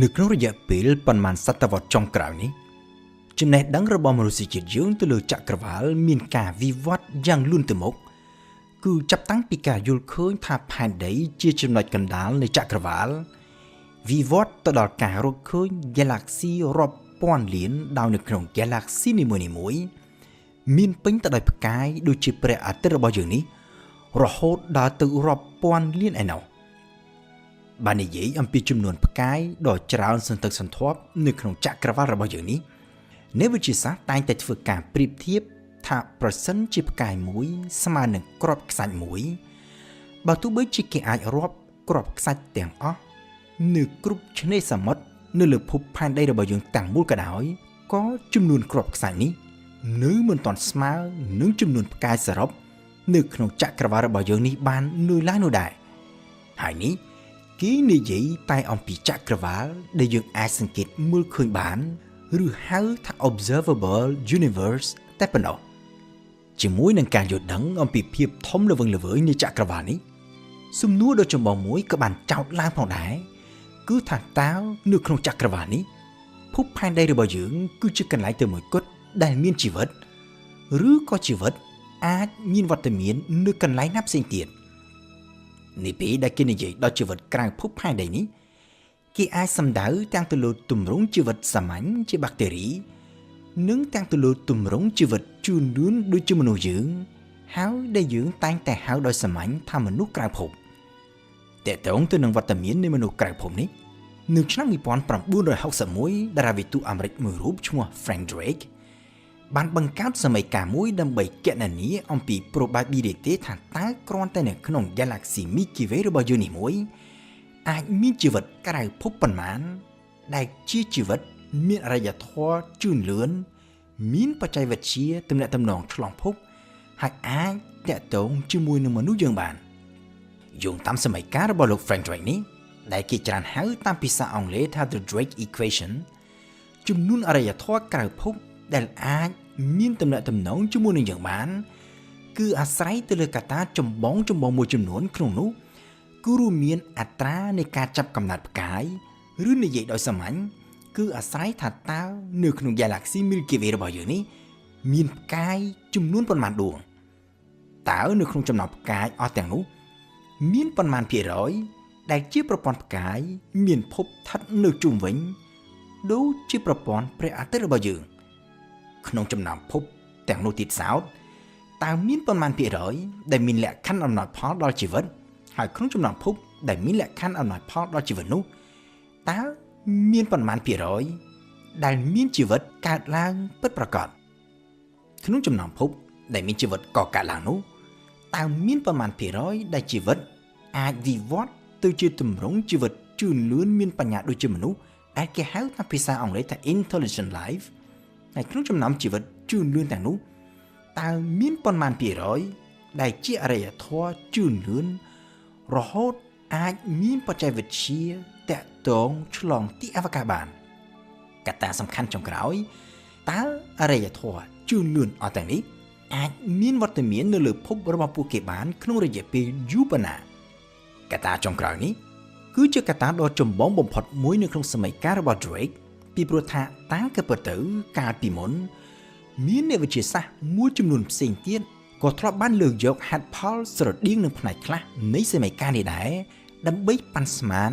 នៅក្នុងរយៈពេលប៉ុន្មានសតវត្សចុងក្រោយនេះចំណេះដឹងរបស់មនុស្សជាតិយើងទៅលើចក្រវាលមានការវិវត្តយ៉ាងលឿនទៅមុខគឺចាប់តាំងពីការយល់ឃើញថាផែនដីជាចំណុចកណ្ដាលនៃចក្រវាលវិវត្តទៅដល់ការរកឃើញ Galaxy រាប់ពាន់លានដោយនៅក្នុង Galaxy នីមួយៗមានពេញទៅដោយផ្កាយដូចជាព្រះអាទិត្យរបស់យើងនេះរហូតដល់ទៅរាប់ពាន់លានឯណោះបាននិយាយអំពីចំនួនផ្កាយដ៏ច្រើនសន្ធឹកសន្ធាប់នៅក្នុងចក្រវាលរបស់យើងនេះអ្នកវិទ្យាសាស្ត្រតែងតែធ្វើការប្រៀបធៀបថាប្រសិនជាផ្កាយមួយស្មើនឹងគ្រាប់ខ្សាច់មួយបើទោះបីជាគេអាចរាប់គ្រាប់ខ្សាច់ទាំងអស់នៅគ្រប់ឆ្នេរសមុទ្រនៅលើភពផែនដីរបស់យើងទាំងមូលក៏ដោយក៏ចំនួនគ្រាប់ខ្សាច់នេះនៅមិនទាន់ស្មើនឹងចំនួនផ្កាយសរុបនៅក្នុងចក្រវាលរបស់យើងនេះបាននៅឡើយនោះដែរហើយនេះគេនិយាយតែអំពីចក្រវាលដែលយើងអាចសង្កេតមើលឃើញបានឬហៅថា observable universe តែប៉ុណ្ណោះជាមួយនឹងការយល់ដឹងអំពីភាពធំល្វឹងល្វើយនៃចក្រវាលនេះសំណួរដ៏ចម្បងមួយក៏បានចោទឡើងផងដែរគឺថាតើនៅក្នុងចក្រវាលនេះភពផែនដីរបស់យើងគឺជាកន្លែងតែមួយគត់ដែលមានជីវិតឬក៏ជីវិតអាចមានវត្តមាននៅកន្លែងណាផ្សេងទៀតនេះពេលដែលគេនិយាយដល់ជីវិតក្រៅភពផែនដីនេះគេអាចសំដៅទាំងទៅលើទម្រង់ជីវិតសាមញ្ញជាបាក់តេរីនិងទាំងទៅលើទម្រង់ជីវិតជឿនលឿនដូចជាមនុស្សយើងហើយដែលយើងតែងតែហៅដោយសាមញ្ញថាមនុស្សក្រៅភពតើតើទៅនឹងវត្តមាននៃមនុស្សក្រៅភពនេះនៅឆ្នាំ1961តារាវិទូអាមេរិកមួយរូបឈ្មោះ Frank Drake បានបង្កើតសមីការមួយដើម្បីគណនាអំពី probability ថាតើគ្រាន់តែនៅក្នុង Galaxy Milky Way របស់យើងនេះមួយអាចមានជីវិតក្រៅភពប៉ុន្មានដែលជាជីវិតមានអរិយធម៌ជឿនលឿនមានបច្ចេកវិទ្យាទំនាក់ទំនងឆ្លងភពហើយអាចតាក់ទងជាមួយនឹងមនុស្សយើងបានយោងតាមសមីការរបស់លោក Frank Drake នេះដែលគេច្រើនហៅតាមភាសាអង់គ្លេសថា The Drake Equation ចំនួនអរិយធម៌ក្រៅភពដែលអាចមានទំនាក់ទំនងជាមួយនឹងយើងបានគឺអាស្រ័យទៅលើកត្តាចម្បងចម្បងមួយចំនួនក្នុងនោះគឺរួមមានអត្រានៃការចាប់កំណើតផ្កាយឬនិយាយដោយសាមញ្ញគឺអាស្រ័យថាតើនៅក្នុង Galaxy Milky Way របស់យើងនេះមានផ្កាយចំនួនប៉ុន្មានដួងតើនៅក្នុងចំណោមផ្កាយអស់ទាំងនោះមានប៉ុន្មានភាគរយដែលជាប្រព័ន្ធផ្កាយមានភពស្ថិតនៅជុំវិញដូចជាប្រព័ន្ធព្រះអាទិត្យរបស់យើងក្នុងចំណោមភពទាំងនោះទៀតសោតតើមានប៉ុន្មានភាគរយដែលមានលក្ខខណ្ឌអំណោយផលដល់ជីវិតហើយក្នុងចំណោមភពដែលមានលក្ខខណ្ឌអំណោយផលដល់ជីវិតនោះតើមានប៉ុន្មានភាគរយដែលមានជីវិតកើតឡើងពិតប្រាកដក្នុងចំណោមភពដែលមានជីវិតកកើតឡើងនោះតើមានប៉ុន្មានភាគរយដែលជីវិតអាចវិវត្តទៅជាទម្រង់ជីវិតជឿនលឿនមានបញ្ញាដូចជាមនុស្សដែលគេហៅតាមភាសាអង់គ្លេសថា intelligent life ហើយក្នុងចំណោមជីវិតជឿនលឿនទាំងនោះតើមានប៉ុន្មានភាគរយដែលជាអរិយធម៌ជឿនលឿនរហូតអាចមានបច្ចេកវិទ្យាតាក់ទងឆ្លងទីអវកាសបានកត្តាសំខាន់ចុងក្រោយតើអរិយធម៌ជឿនលឿនអស់ទាំងនេះអាចមានវត្តមាននៅលើភពរបស់ពួកគេបានក្នុងរយៈពេលយូរប៉ុណ្ណាកត្តាចុងក្រោយនេះគឺជាកត្តាដ៏ចម្បងបំផុតមួយនៅក្នុងសម័យកាលរបស់ Drake ពីព្រោះថាតាំងក៏ពិតទៅកាលពីមុនមានអ្នកវិទ្យាសាស្ត្រមួយចំនួនផ្សេងទៀតក៏ធ្លាប់បានលើកយកហេតុផលស្រដៀងនឹងផ្នែកខ្លះនៃសម័យកាលនេះដែរដើម្បីប៉ាន់ស្មាន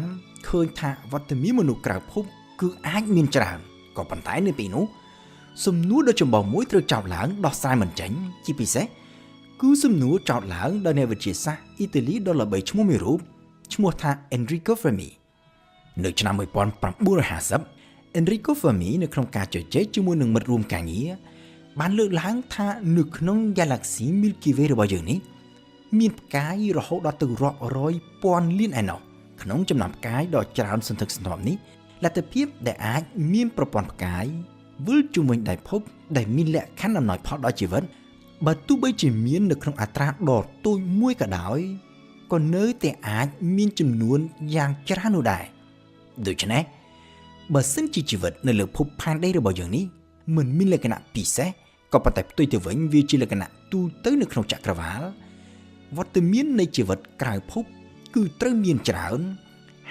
ឃើញថាវត្តមានមនុស្សក្រៅភពគឺអាចមានច្រើនក៏ប៉ុន្តែនៅពេលនោះសំណួរដ៏ចម្បងមួយត្រូវចោទឡើងដោះស្រាយមិនចេញជាពិសេសគឺសំណួរចោទឡើងដោយអ្នកវិទ្យាសាស្ត្រអ៊ីតាលីដ៏ល្បីឈ្មោះមួយរូបឈ្មោះថា Enrico Fermi នៅឆ្នាំ1950 Enrico Fermi នៅក្នុងការជជែកជាមួយនឹងមិត្តរួមការងារបានលើកឡើងថានៅក្នុង Galaxy Milky Way របស់យើងនេះមានផ្កាយរហូតដល់ទៅរាប់រយពាន់លានឯណោះក្នុងចំណោមផ្កាយដ៏ច្រើនសន្ធឹកសន្ធាប់នេះលទ្ធភាពដែលអាចមានប្រព័ន្ធផ្កាយវិលជុំវិញដៃភពដែលមានលក្ខខណ្ឌអំណោយផលដល់ជីវិតបើទោះបីជាមាននៅក្នុងអត្រាដ៏តូចមួយក៏ដោយក៏នៅតែអាចមានចំនួនយ៉ាងច្រើននោះដែរដូច្នេះបើសិនជាជីវិតនៅលើភពផែនដីរបស់យើងនេះមិនមានលក្ខណៈពិសេសក៏ប៉ុន្តែផ្ទុយទៅវិញវាជាលក្ខណៈទូទៅនៅក្នុងចក្រវាលវត្តមាននៃជីវិតក្រៅភពគឺត្រូវមានច្រើន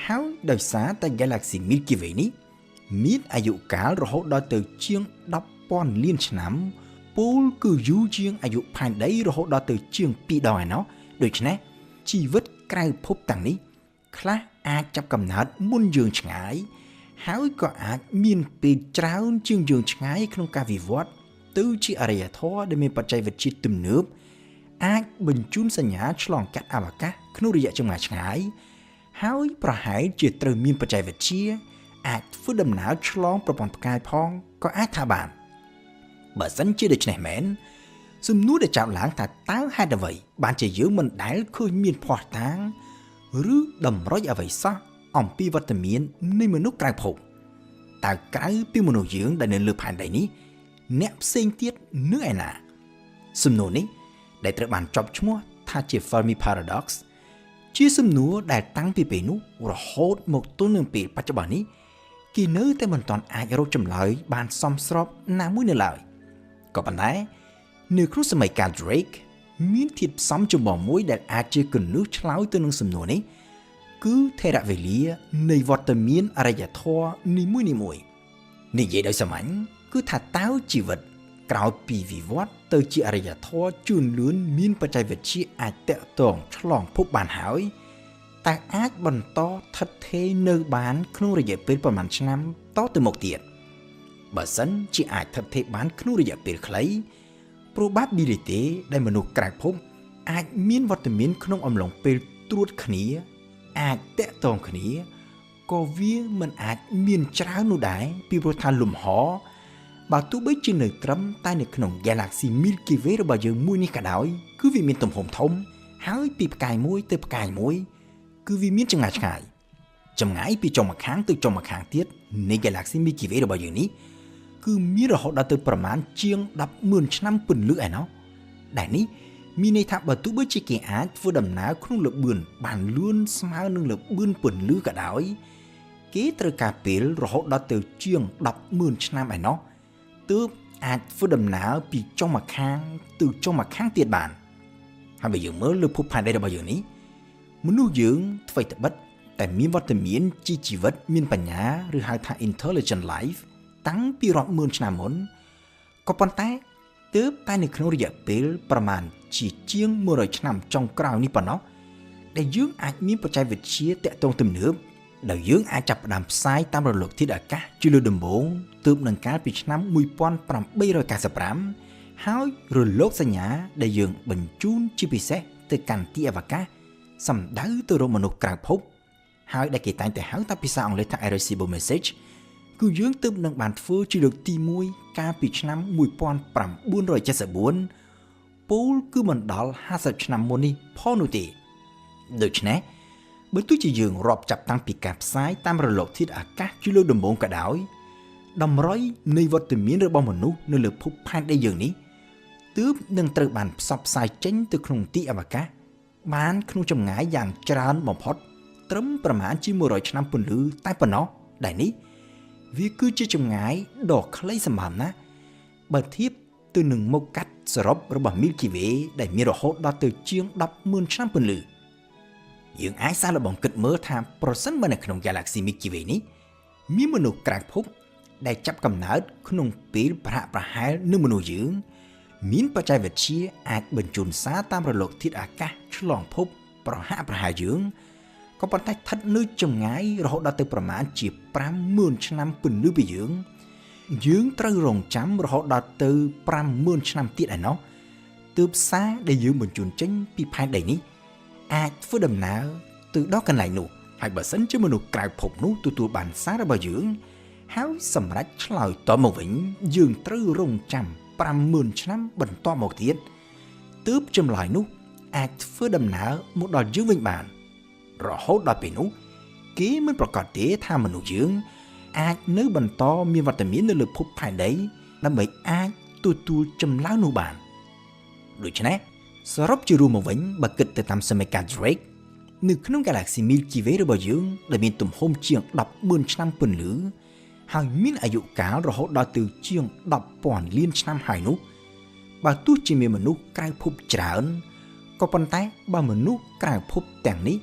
ហើយដោយសារតែ Galaxy Milky Way នេះមានអាយុកាលរហូតដល់ទៅជាង10,000លានឆ្នាំពោលគឺយូរជាងអាយុផែនដីរហូតដល់ទៅជាង2ដងឯណោះដូច្នេះជីវិតក្រៅភពទាំងនេះខ្លះអាចចាប់កំណើតមុនយើងឆ្ងាយហើយក៏អាចមានពេលច្រើនជាងយើងឆ្ងាយក្នុងការវិវត្តទៅជាអរិយធម៌ដែលមានបច្ចេកវិទ្យាទំនើបអាចបញ្ជូនសញ្ញាឆ្លងកាត់អវកាសក្នុងរយៈចម្ងាយឆ្ងាយហើយប្រហែលជាត្រូវមានបច្ចេកវិទ្យាអាចធ្វើដំណើរឆ្លងប្រព័ន្ធផ្កាយផងក៏អាចថាបានបើសិនជាដូច្នេះមែនសំណួរដែលចាប់ឡើងថាតើហេតុអ្វីបានជាយើងមិនដែលឃើញមានភស្តុតាងឬតម្រុយអ្វីសោះអំពីវត្តមាននៃមនុស្សក្រៅភពតើក្រៅពីមនុស្សយើងដែលនៅលើផែនដីនេះអ្នកផ្សេងទៀតនៅឯណាសំណួរនេះដែលត្រូវបានចប់ឈ្មោះថាជា Fermi Paradox ជាសំណួរដែលតាំងពីពេលនោះរហូតមកទល់នឹងពេលបច្ចុប្បន្ននេះគេនៅតែមិនទាន់អាចរកចម្លើយបានសមស្របណាមួយនៅឡើយក៏ប៉ុន្តែនៅក្នុងសម័យកាល Drake មានធាតុផ្សំចម្បងមួយដែលអាចជាគន្លឹះឆ្លើយទៅនឹងសំណួរនេះគឺថេរវេលានៃវត្តមានអរិយធម៌នីមួយៗនិយាយដោយសាមញ្ញគឺថាតើជីវិតក្រោយពីវិវត្តទៅជាអរិយធម៌ជឿនលឿនមានបច្ចេកវិទ្យាអាចតាក់ទងឆ្លងភពបានហើយតែអាចបន្តថិតថេរនៅបានក្នុងរយៈពេលប្រមាណឆ្នាំតទៅមុខទៀតបើសិនជាអាចថិតថេរបានក្នុងរយៈពេលខ្លី probability ដែលមនុស្សក្រៅភពអាចមានវត្តមានក្នុងអំឡុងពេលត្រួតគ្នាអាចតាក់ទងគ្នាក៏វាមិនអាចមានច្រើននោះដែរពីព្រោះថាលំហបើទោះបីជានៅត្រឹមតែនៅក្នុង Galaxy Milky Way របស់យើងមួយនេះក៏ដោយគឺវាមានទំហំធំហើយពីផ្កាយមួយទៅផ្កាយមួយគឺវាមានចម្ងាយឆ្ងាយចម្ងាយពីចុងម្ខាងទៅចុងម្ខាងទៀតនៃ Galaxy Milky Way របស់យើងនេះគឺមានរហូតដល់ទៅប្រមាណជាង100000ឆ្នាំពន្លឺឯណោះដែលនេះមានន័យថាបើទោះបីជាគេអាចធ្វើដំណើរក្នុងល្បឿនបានលឿនស្មើនឹងល្បឿនពន្លឺក៏ដោយគេត្រូវការពេលរហូតដល់ទៅជាង100000ឆ្នាំឯណោះទើបអាចធ្វើដំណើរពីចុងម្ខាងទៅចុងម្ខាងទៀតបានហើយបើយើងមើលលើភពផែនដីរបស់យើងនេះមនុស្សយើងថ្វីត្បិតតែមានវត្តមានជាជីវិតមានបញ្ញាឬហៅថា intelligent life តាំងពីរាប់ម៉ឺនឆ្នាំមុនក៏ប៉ុន្តែទើបតែនៅក្នុងរយៈពេលប្រមាណជាជាង100ឆ្នាំចុងក្រោយនេះប៉ុណ្ណោះដែលយើងអាចមានបច្ចេកវិទ្យាតាក់ទងទំនើបដែលយើងអាចចាប់ផ្ដើមផ្សាយតាមរលកធាតុអាកាសជាលើកដំបូងទើបនឹងកាលពីឆ្នាំ1895ហើយរលកសញ្ញាដែលយើងបញ្ជូនជាពិសេសទៅកាន់ទីអវកាសសំដៅទៅរកមនុស្សក្រៅភពហើយដែលគេតែងតែហៅតាមភាសាអង់គ្លេសថា Arecibo Message គឺយើងទើបនឹងបានធ្វើជាលើកទី1កាលពីឆ្នាំ1974ពោលគឺមិនដល់50ឆ្នាំមុននេះផងនោះទេដូច្នេះបើទោះជាយើងរាប់ចាប់តាំងពីការផ្សាយតាមរលកធាតុអាកាសជាលើកដំបូងក៏ដោយតម្រុយនៃវត្តមានរបស់មនុស្សនៅលើភពផែនដីយើងនេះទើបនឹងត្រូវបានផ្សព្វផ្សាយចេញទៅក្នុងទីអវកាសបានក្នុងចម្ងាយយ៉ាងច្រើនបំផុតត្រឹមប្រមាណជា100ឆ្នាំពន្លឺតែប៉ុណ្ណោះដែលនេះវាគឺជាចម្ងាយដ៏ខ្លីសម្បើមណាស់បើធៀបទៅនឹងមុខកាត់សរុបរបស់ Milky Way ដែលមានរហូតដល់ទៅជាង100000ឆ្នាំពន្លឺយើងអាចសាកល្បងគិតមើលថាប្រសិនបើនៅក្នុង Galaxy Milky Way នេះមានមនុស្សក្រៅភពដែលចាប់កំណើតក្នុងពេលប្រហាក់ប្រហែលនឹងមនុស្សយើងមានបច្ចេកវិទ្យាអាចបញ្ជូនសារតាមរលកធាតុអាកាសឆ្លងភពប្រហាក់ប្រហែលយើងក៏ប៉ុន្តែស្ថិតនៅចម្ងាយរហូតដល់ទៅប្រមាណជា50000ឆ្នាំពន្លឺពីយើងយើងត្រូវរងចាំរហូតដល់ទៅ50000ឆ្នាំទៀតឯណោះទើបសារដែលយើងបញ្ជូនចេញពីផែនដីនេះអាចធ្វើដំណើរទៅដល់កន្លែងនោះហើយបើសិនជាមនុស្សក្រៅភពនោះទទួលបានសាររបស់យើងហើយសម្រេចឆ្លើយតបមកវិញយើងត្រូវរងចាំ50000ឆ្នាំបន្តមកទៀតទើបចម្លើយនោះអាចធ្វើដំណើរមកដល់យើងវិញបានរហូតដល់ពេលនោះគេមិនប្រកាសទេថាមនុស្សយើងអាចនៅបន្តមានវត្តមាននៅលើភពផែនដីដើម្បីអាចទទួលចម្លើយនោះបានដូច្នេះសរុបជារួមមកវិញបើគិតទៅតាមសម័យកាល Drake នៅក្នុង Galaxy Milky Way របស់យើងដែលមានទំហំជាង100000ឆ្នាំពន្លឺហើយមានអាយុកាលរហូតដល់ទៅជាង10,000លានឆ្នាំហើយនោះបើទោះជាមានមនុស្សក្រៅភពច្រើនក៏ប៉ុន្តែបើមនុស្សក្រៅភពទាំងនេះ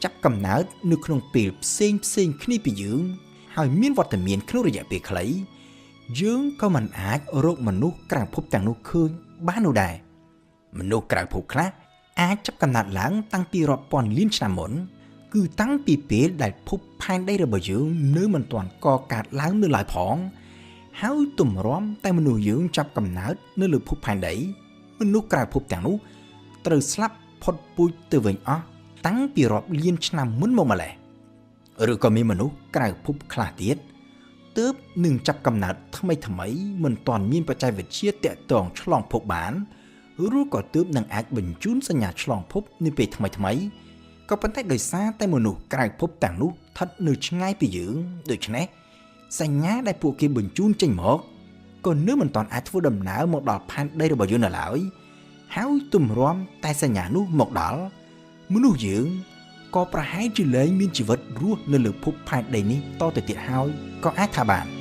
ចាប់កំណើតនៅក្នុងពេលផ្សេងផ្សេងគ្នាពីយើងហើយមានវត្តមានក្នុងរយៈពេលខ្លីយើងក៏មិនអាចរកមនុស្សក្រៅភពទាំងនោះឃើញបាននោះដែរមនុស្សក្រៅភពខ្លះអាចចាប់កំណើតឡើងតាំងពីរាប់ពាន់លានឆ្នាំមុនគឺតាំងពីពេលដែលភពផែនដីរបស់យើងនៅមិនទាន់កកើតឡើងនៅឡើយផងហើយទម្រាំតែមនុស្សយើងចាប់កំណើតនៅលើភពផែនដីមនុស្សក្រៅភពទាំងនោះត្រូវស្លាប់ផុតពូជទៅវិញអស់តាំងពីរាប់លានឆ្នាំមុនមកម្ល៉េះឬក៏មានមនុស្សក្រៅភពខ្លះទៀតទើបនឹងចាប់កំណើតថ្មីថ្មីមិនទាន់មានបច្ចេកវិទ្យាតាក់ទងឆ្លងភពបានឬក៏ទើបនឹងអាចបញ្ជូនសញ្ញាឆ្លងភពនាពេលថ្មីថ្មីក៏ប៉ុន្តែដោយសារតែមនុស្សក្រៅភពទាំងនោះស្ថិតនៅឆ្ងាយពីយើងដូច្នេះសញ្ញាដែលពួកគេបញ្ជូនចេញមកក៏នៅមិនទាន់អាចធ្វើដំណើរមកដល់ផែនដីរបស់យើងនៅឡើយហើយទម្រាំតែសញ្ញានោះមកដល់មនុស្សយើងក៏ប្រហែលជាលែងមានជីវិតរស់នៅលើភពផែនដីនេះតទៅទៀតហើយក៏អាចថាបាន។